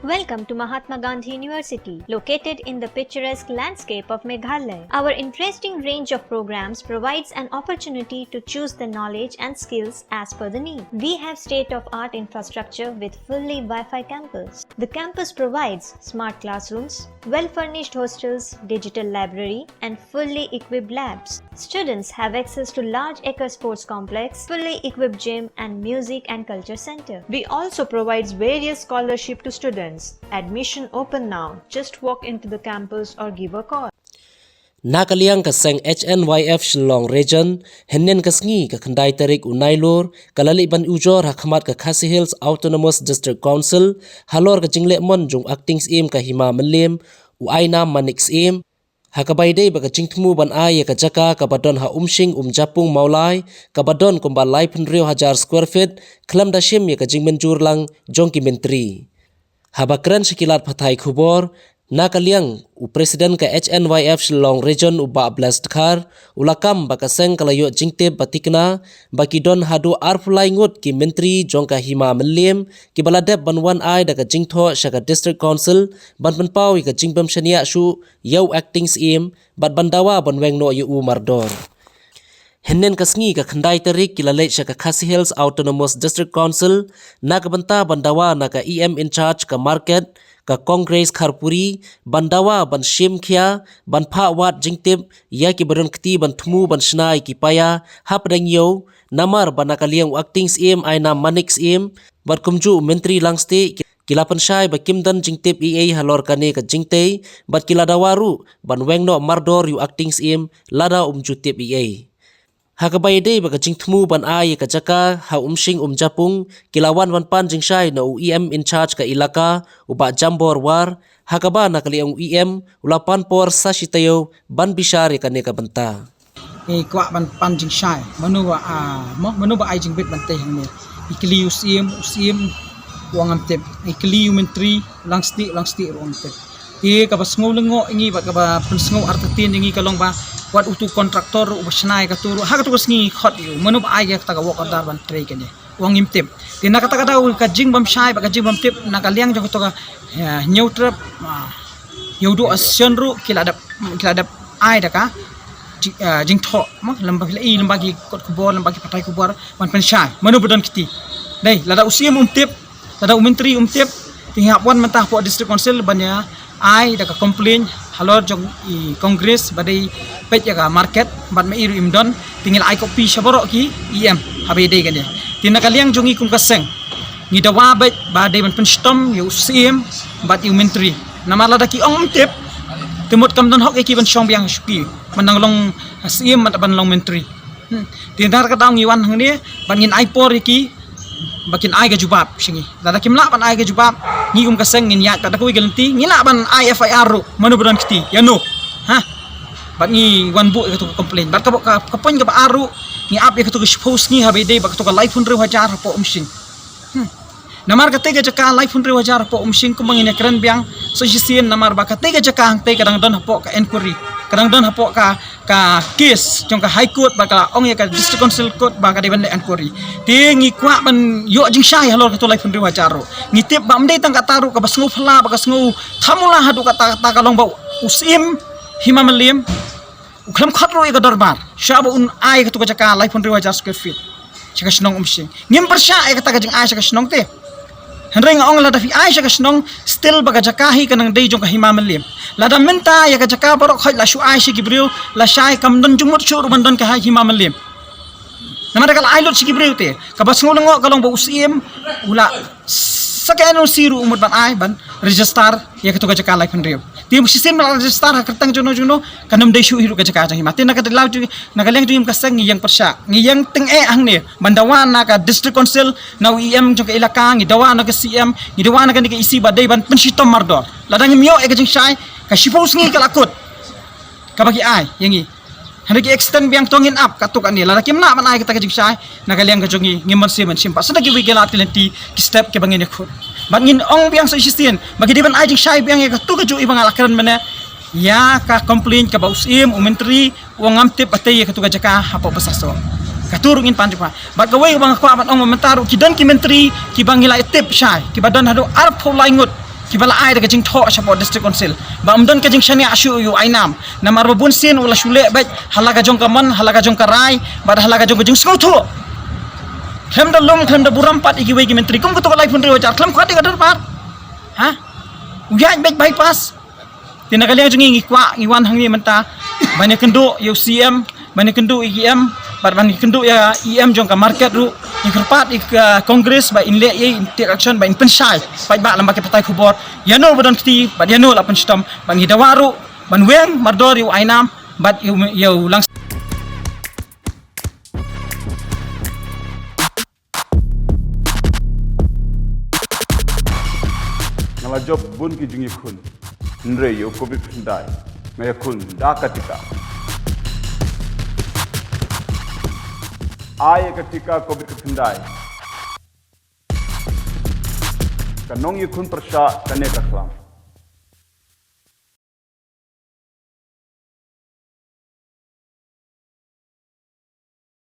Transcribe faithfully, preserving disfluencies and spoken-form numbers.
Welcome to Mahatma Gandhi University, located in the picturesque landscape of Meghalaya. Our interesting range of programs provides an opportunity to choose the knowledge and skills as per the need. We have state-of-art infrastructure with fully Wi-Fi campus. The campus provides smart classrooms, well-furnished hostels, digital library, and fully equipped labs. Students have access to large acre sports complex, fully equipped gym, and music and culture center. We also provides various scholarship to students. Admission open now. Just walk into the campus or give a call. Na ka liang ka seng H N Y F Shillong Region, hynnin ka sngi ka khyndai tarik u Nailur, ka la leit ban ujor ha khmat ka Khasi Hills Autonomous District Council, halor ka jingleh mon jong u Acting Syiem ka Hima Mylliem, u Ainam Manik Syiem, ha kaba ïadei bad ka jingthmu ban ai ïa ka jaka kaba don ha Umshing Umjapung Mawlai, kaba don kumba laiphew hynriew hajar square feet, khlem da shim ïa ka jingmynjur lang jong ki myntri. Haba kren sha ki lad pathai khubor, na ka liang u President ka H N Y F Shillong Region u Bah Blessed Dkhar, u la kam ba ka seng ka la ïoh jingtip ba thikna, ba ki don haduh arphew lai ngut ki myntri jong ka Hima Mylliem, kiba la dep ban wan ai da ka jingthoh sha ka District Council, ban pynpaw ïa ka jingbym shaniah shuh ïa u Acting Syiem, bad ban dawa ban weng noh ïa u mardor. Hynnin ka sngi ka khyndai tarik ki la leit sha ka Khasi Hills Autonomous District Council, na ka bynta ban dawa na ka E M in charge ka market, ka Congress Kharpuri, ban dawa ban shim khia, ban phah wad jingtip ïa kiba don kti ban thmu ban shna ïa ki paia hapdeng ïew, namar ba na ka liang u Acting Syiem Ainam Manik Syiem, bad kumjuh u Myntri Langstieh, ki la pynshai ba kim don jingtip ei ei halor kane ka jingtei, bad ki la dawa ruh ban weng noh mardor ïa u Acting Syiem lada um ju tip ei ei. Ha kaba ïadei bad ka jingthmu ban ai ïa ka jaka ha Umshing Umjapung, ki la wan ban pan jingshai na u E M in charge ka ilaka, u Bah Jambor War, ha kaba na ka liang u E M u la pan por sa shi taïew ban bishar ïa kane ka bynta. Ngi kwah ban pan jingshai, mano ba, ah, mo, mano ba ai jingbit ban tei hangne. Ngi kylli u Syiem, u Syiem u ong ngam tip. Ngi kylli u Myntri Langstieh, Langstieh ruh u ong ngam tip. Te kaba sngew lyngngoh ïa ngi bad kaba pynsngew artatien ïa ngi ka long ba wat utu u contractor ruh uba shna ïa katu ruh, ha katu ka sngi khot ïa u, mano ba ai ïa kata ka work order ban trei kane. U ong ngim tip. Te na kata ka daw ka jingbymshai bad ka jingbymtip na ka liang jong kato ka, eh, Hynñiewtrep, ah, Ïewduh Association ruh ki la dep, ki la dep ai da ka ji-, ah, jingthoh, mo, lem bad ki la i, lem bad ki kot khubor, lem bad ki pathai khubor ban pynshai mano ba don kti. Dei, lada u Syiem um tip, lada u Myntri um tip, te ngi hap wan mynta hapoh District Council ban ïa ai da ka complaint halor jong i Congress ba dei peit ïa ka market, bad ma i ruh im don, te ngi la ai copy sha baroh ki E M haba ïadei kane. Te na ka liang jong ngi kum ka seng, ngi dawa beit ba dei ban pynshitom ïa u Syiem bad ïa u Myntri. Namar lada ki ong um tip, te mut kam don hok ïa ki ban shong biang shuki, ban dang long Syiem bad ban long Myntri. Hmm. Te na kata ka daw ngi wan hangne bad ngin ai por ïa ki ba kin ai ka jubab sha ngi. Lada kim lah ban ai ka jubab, ngi kum ka seng ngin ïaid pat da kawei ka lynti, ngi lah ban ai F I R ruh, mano ba don kti, ïa no. Ha? Bad ngi wan buh ïa kato ka complaint. Bad ka, ka, ka point kaba ar ruh, ngi ap ïa kato ka shiphew sngi haba ïadei bad kato ka laiphew hynriew hajar hapoh Umshing. Hmm. Namar katei ka jaka laiphew hynriew hajar hapoh Umshing kumba ngin ïa kren biang sa shisien, namar ba katei ka jaka hangtei ka dang don hapoh ka inquiry, ka dang don hapoh ka, ka case jong ka High Court, ba ka la ong ïa ka District Council Court ba ka dei ban leh inquiry. Te ngi kwah ban ïoh jingshai halor kato laiphew hynriew hajar ruh. Ngi tip ba ym dei tang kata ruh, kaba sngew phylla, ba ka sngew thamula haduh katta katta ka long ba u Syiem Hima Mylliem u khlem khot ruh ïa ka dorbar sha ba un ai kato ka jaka laiphew hynriew hajar square feet sha ka shnong Umshing. Ngim pyrshah ïa kata ka jingai sha ka shnong te. Hynrei nga ong lada phi ai sha ka shnong, still ba ka jaka hi ka nang dei jong ka Hima Mylliem. Lada mynta ïa ka jaka baroh khoit la shu ai sha ki briew, lashai kam don jingmut shuh ruh ban don ka Hima Mylliem. Namar da ka la ai lut sha ki briew te. Kaba sngew lyngngoh ka long ba u Syiem u la sa ka N O C ruh u mut ban ai ban register ïa kato ka jaka laiphew hynriew. Te shisien ba la register ha kyrteng jongno jongno, kan ym dei shuh hi ruh ka jaka jong Hima. Te na ka liang jong, na ka liang jong ngi kum ka seng ngi ïeng pyrshah, ngi ïeng tyngeh hangne ban dawa na ka District Council, na u E M jong ka ilaka, ngi dawa na ka C M, ngi dawa na kane ka E C ba dei ban pynshitom mardor. Lada ngim ïoh ïa ka jingshai, ka shiphew sngi ka la kut kaba ki ai ïa ngi. Hynrei ki extend biang, to ngin ap katto katne. Lada kim lah ban ai kata ka jingshai, na ka liang ka jong ngi, ngim mynsiem ban shim pat sa da kiwei ki lad ki lynti, ki step kiba ngin ïakhun. Bad ngin ong biang sa shisien ba ki dei ban ai jingshai biang ïa kato kajuh iba nga la kren mynne, ïa ka complaint kaba u Syiem, u Myntri u ong ngam tip ba tei ïa kato ka jaka hapoh Basaso. Kato ruh ngin pan jubab. Bad kawei kaba nga kwah ban ong, mynta ruh ki don ki myntri kiba ngi la tip shai, kiba don haduh arphew lai ngut, kiba la ai da ka jingthoh shapoh District Council ba ym don ka jingshaniah shuh ïa u Ainam. Namar ba bun sien u la shu leh beit ha la ka jong ka mon, ha la ka jong ka rai bad ha la ka jong ka jingsngewthuh. Khlem da lum, khlem da burom pat ïa kiwei ki myntri kum kato ka laiphew hynriew hajar, khlem khot ïa ka dorbar. Ha? U ïaid beit bypass. Te na ka liang jong ngi, ngi kwah, ngi wan hangne mynta ban ïakynduh ïa u C M, ban ïakynduh ïa u E M, bad ban ïakynduh ïa u E M jong ka market ruh. Ngi kyrpad ïa ka Congress ba in leh ïa, in take action, ba in pynshai paidbah lem bad ki pathai khubor ïa no ba don kti bad ïa no la pynshitom, ba ngi dawa ruh ban weng mardor ïa u Ainam bad ïa u, ïa u Langsing. Nga la jop bun ki jingïakhun, hynrei ïa u Covid khyndai nga ïakhun da ka tika. Ai ïa ka tika Covid khyndai. Ka nongïakhun pyrshah kane ka khlam.